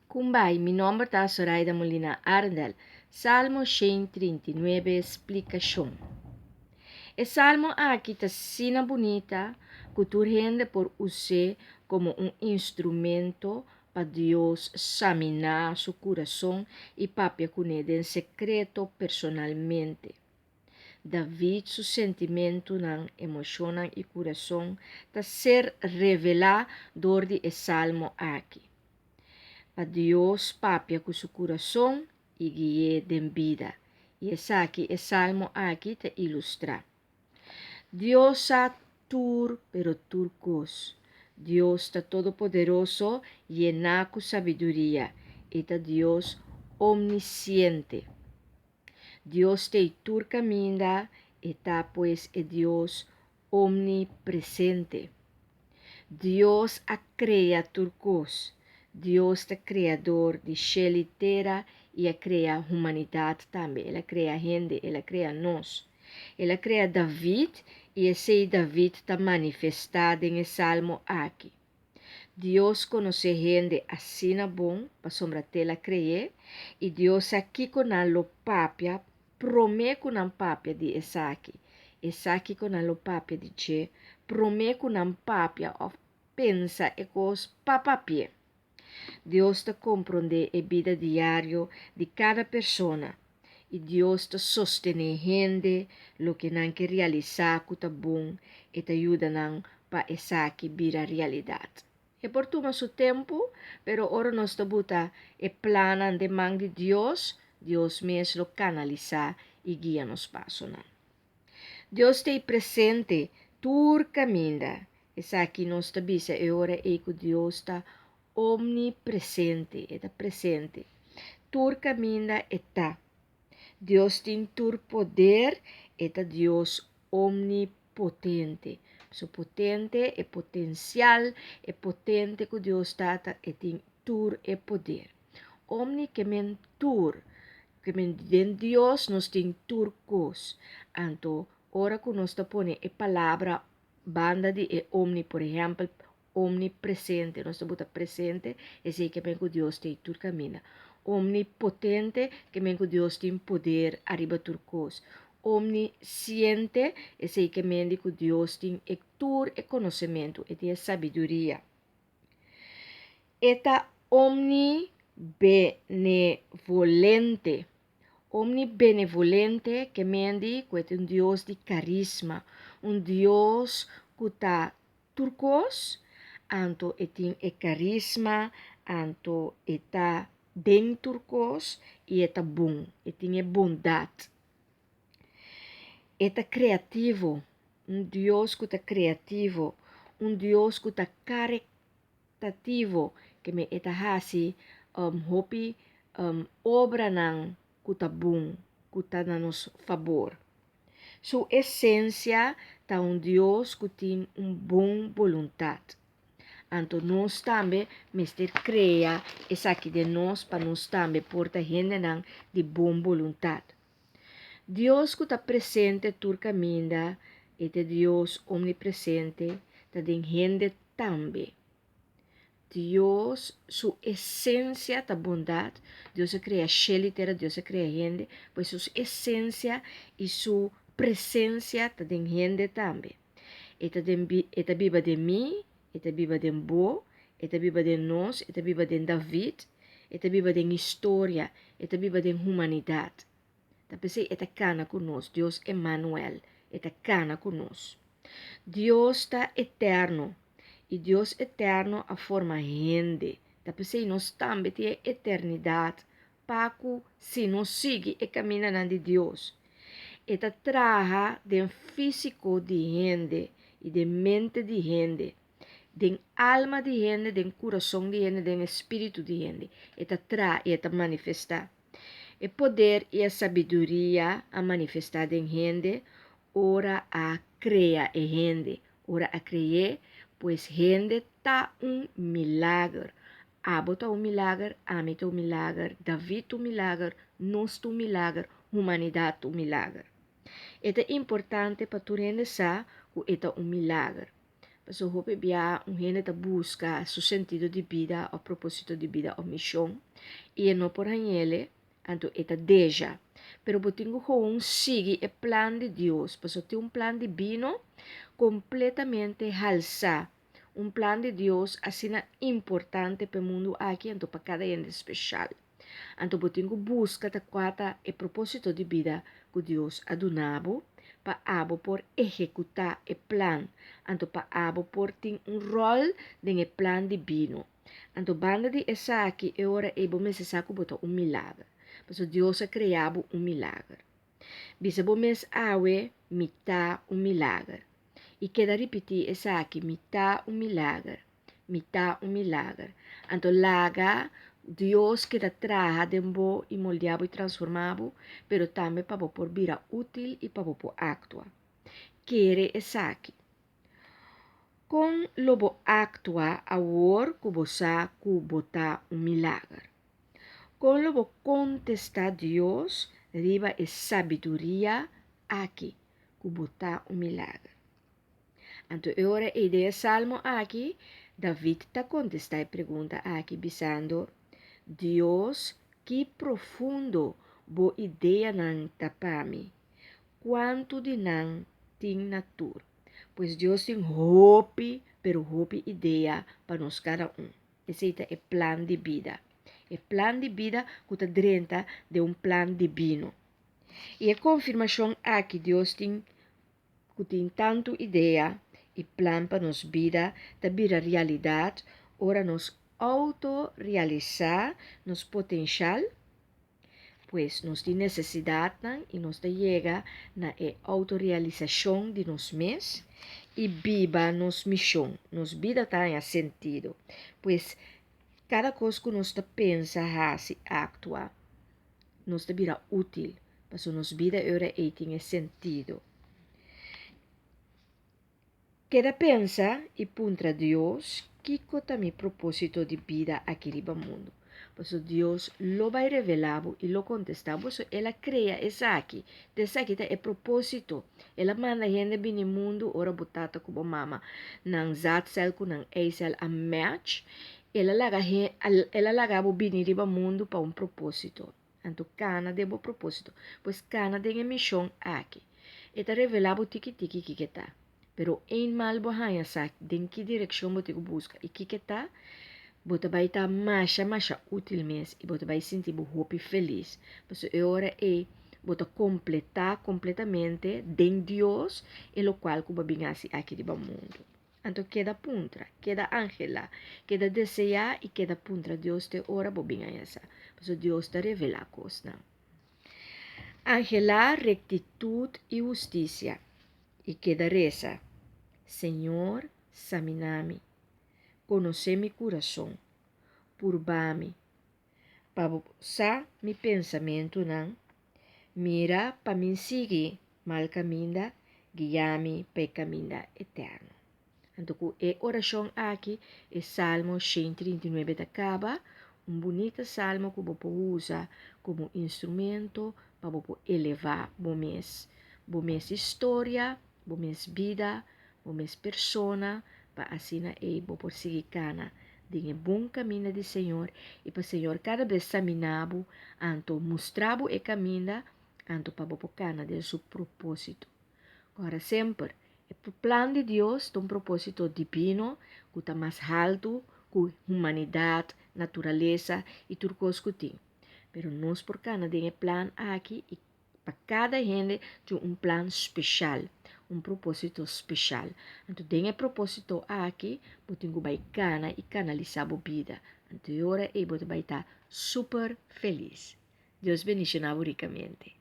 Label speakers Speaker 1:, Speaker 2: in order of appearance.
Speaker 1: Kumbai, mi nomber ta Soraida Molina Arendel. Salmo 139 splikashon. E salmo aki ta asina bunita ku tur hende por us'é komo un instrumento pa Dios saminá su kurason i papia kuné den sekreto personalmente. David su sentimentunan, emoshonnan i kurason ta ser revelá dor di e salmo aki. Pa Dios papia ku su kurason i gui'é den bida, i esaki e salmo aki ta ilustrá. Dios sa tur pero tur kos. Dios ta todopoderoso, yená ku sabiduria. E ta Dios omnisiente. Dios t'ei tur kaminda, e ta pues e Dios omnipresente. Dios a krea tur kos. Dios ta kreador di shel i tera i a krea humanidat tambe. El a krea hende, el a krea nos. El a krea David i esei David ta manifestá den e salmo aki. Dios konosé hende asina bon pasobra t'el a kre'é, i Dios sa kiko nan lo papia promé ku nan papia di esaki. E sa kiko nan lo papia di dje promé ku nan papia òf pensa e kos pa papi'é. Dios ta komprondé e bida diario di kada persona, i Dios ta sostené hende loke nan ke realisá ku ta bon, e ta yuda nan pa esaki bira realidat. E por tuma su tempu, pero ora nos ta buta e plannan den man di Dios, Dios mes lo kanalisá i guia nos pasonan. Dios ta ei presente tur kaminda. Esaki nos ta bisa e ora ei ku Dios ta omnipresente, e ta presente. Tur kaminda e ta. Dios tin tur poder, e ta Dios omnipotente. Su potente, e potensial, e potente ku Dios ta, ta e tin tur e poder. Omni ke men tur. Ke men den Dios nos tin tur kos. Anto ora ku nos ta pone e palabra banda di e omni, por ehèmpel, omnipresente, nos ta buta presente, esei ke men ku Dios tin tur kaminda. Omnipotente, ke men ku Dios tin poder ariba tur kos. Omnisiente, esei ke men di ku Dios tin e tur e konosementu, e tin e sabiduria. E ta omnibenevolente. Omnibenevolente ke men di ku e ta un Dios di karisma, un Dios ku ta tur kos, anto e tin e karisma, anto e ta den tur kos i e ta bon, e tin e bondat. E ta kreativo, un Dios ku ta kreativo, un Dios ku ta karitativo, ke men e ta hasi hopi obranan ku ta bon, ku ta na nos fabor. Su esensia ta un Dios ku tin un bon boluntat. Anto nos tambe mester krea esaki den nos pa nos tambe por ta hendenan di bon boluntat. Dios ku ta presente tur kaminda, e ta Dios omnipresente, ta den hende tambe. Dios su esensia ta bondat, Dios a krea shel i tera, Dios a krea hende, pues su esensia i su presensia ta den hende tambe. E ta den e ta biba den mi, e ta biba den bo, e ta biba den nos, e ta biba den David, e ta biba den historia, e ta biba den humanidat. Ta p'esei e ta kana ku nos, Dios Emmanuel, e ta kana ku nos. Dios ta eterno, i Dios eterno a forma hende. Ta p'esei nos tambe tin e eternidat pa ku si nos sigui e kamindanan di Dios. E ta traha den físiko di hende i den mente di hende, den alma di hende, den kurason di hende, den espíritu di hende. E ta traha i e ta manifestá. E poder i e sabiduria a manifestá den hende ora a krea e hende. Ora a kre'é, pues hende ta un milager. Abo ta un milager, ami ta un milager, David ta un milager, nos ta un milager, humanidat ta un milager. E ta importante pa tur hende sa ku e ta un milager. Pasobra hopi bia un hende ta buska su sentido di bida òf propósito di bida òf mishon i e no por hañ'ele, anto e ta deja. Pero bo tin ku gewoon sigui e plan di Dios, pasobra tin un plan dibino kompletamente halsá. Un plan di Dios asina importante pa e mundu aki anto pa kada hende speshal. Anto bo tin ku buska ta kua ta e propósito di bida ku Dios a duna bo pa abo por ehekutá e plan, anto pa abo por tin un ròl den e plan dibino. Anto banda di esaki e ora ei bo mester sa ku bo ta un milager, pasobra Dios a krea bo un milager. Bisa bo mes awe, Mi ta un milager. I keda ripití esaki, Mi ta un milager. Mi ta un milager. Anto laga Dios keda traha den bo i moldeá bo i transformá bo, pero tambe pa bo por bira útil i pa bo por aktua. Kere esaki. Kon lo bo aktua awor ku bo sa ku bo ta un milager? Kon lo bo kontestá Dios riba e sabiduria aki ku bo ta un milager? Anto e ora ei den e salmo aki, David ta kontestá e pregunta aki bisando, Dios, ki profundo bo ideanan ta pa mi! Kuantu di nan tin na tur! Pues Dios tin hopi, pero hopi idea pa nos kada un. Esei ta e plan di bida. E plan di bida ku ta drenta den un plan dibino. I e konfirmashon aki Dios tin ku tin tantu idea i plan pa nos bida ta bira realidat ora nos outo-realisá nos potenshal, pues nos tin nesesidatnan i nos ta yega na e outo-realisashon di nos mes i biba nos mishon, nos bida ta haña sentido. Pues kada kos ku nos ta pensa, hasi, aktua, nos ta bira útil, pasobra nos bida e ora ei tin e sentido. Keda pensa i puntra Dios kiko ta mi propósito di bida aki riba mundu. Pasobra Dios lo bai revelá bo i lo kontestá bo, pasobra El a krea esaki. Ta esaki ta e propósito. El a manda hende bini mundu ora bo tata ku bo mama nan zaadcel ku nan eicel a match. El a laga El a laga bo bini riba mundu pa un propósito. Anto kana den bo propósito. Pues kana den e mishon aki. E ta revelá bo tiki tiki kiko e ta. Pero eenmaal bo haña sa den ki direkshon bo tin ku buska i kiko e ta, bo ta bai ta masha masha útil mes i bo ta bai sinti bo hopi felis. Pasobra e ora ei bo ta kompletá kompletamente den Dios e lokual ku bo a bin hasi aki riba mundu. Anto keda puntra, keda anhelá, keda deseá i keda puntra Dios te ora bo bin haña sa, pasobra Dios ta revelá kosnan. Anhelá rektitut i hustisia, i keda resa, Señor, saminá mi, konosé mi kurason, purba mi, pa bo sa mi pensamentunan, mira pa mi sigui mal kaminda, guia mi pa e kaminda eterno. Anto ku e orashon aki e Salmo 139 ta kaba, un bunita salmo ku bo por usa komo instrumento pa bo por elevá bo mes, bo mes historia, bo mes bida, bo mes persona, pa asina ei bo por sigui kana den e bon kaminda di Señor i pa Señor kada bes saminá bo, anto mustra bo e kaminda, anto pa bo por kana den su propósito. Ora semper, e plan di Dios ta un propósito dibino ku ta mas haltu ku humanidat, naturalesa i tur kos ku tin. Pero nos por kana den e plan aki i Pa kada hende tin un plan speshal, un propósito speshal. Anto den e propósito aki bo tin ku bai kana i kanalisá bo bida. Anto e ora ei bo ta bai ta super felis. Dios bendishoná bo rikamente.